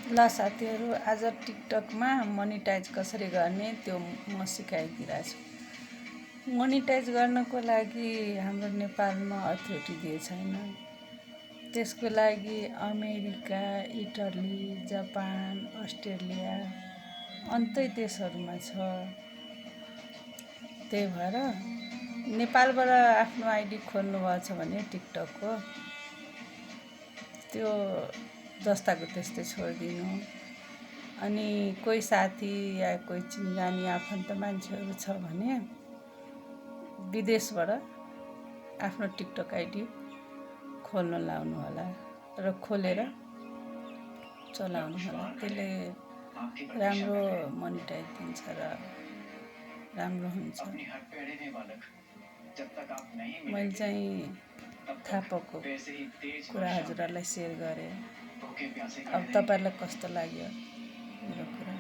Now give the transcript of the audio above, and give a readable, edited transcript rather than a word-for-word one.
ल साथीहरू, आज टिकटकमा मोनिटाइज कसरी गर्ने त्यो म सिकाइदिरहेको छु। मोनिटाइज गर्नको लागि हाम्रो नेपालमा अथोरिटी दिएको छैन। त्यसको लागि अमेरिका, इटली, जापान, अस्ट्रेलिया अन्तै देशहरूमा छ। त्यही भएर नेपालबाट आफ्नो आइडी खोल्नुभएको छ भने टिकटकको त्यो जस्ताको त्यस्तै छोडिदिनु। अनि कोही साथी या कोही चिनजानी आफन्त मान्छेहरू छ भने विदेशबाट आफ्नो टिकटक आइडी खोल्न लाउनु होला र खोलेर चलाउनु होला। त्यसले राम्रो मोनिटाइज दिन्छ र राम्रो हुन्छ। मैले चाहिँ थाहा पाएको कुरा हजुरहरूलाई सेयर गरेँ। अब तपाईँहरूलाई कस्तो लाग्यो मेरो कुरा?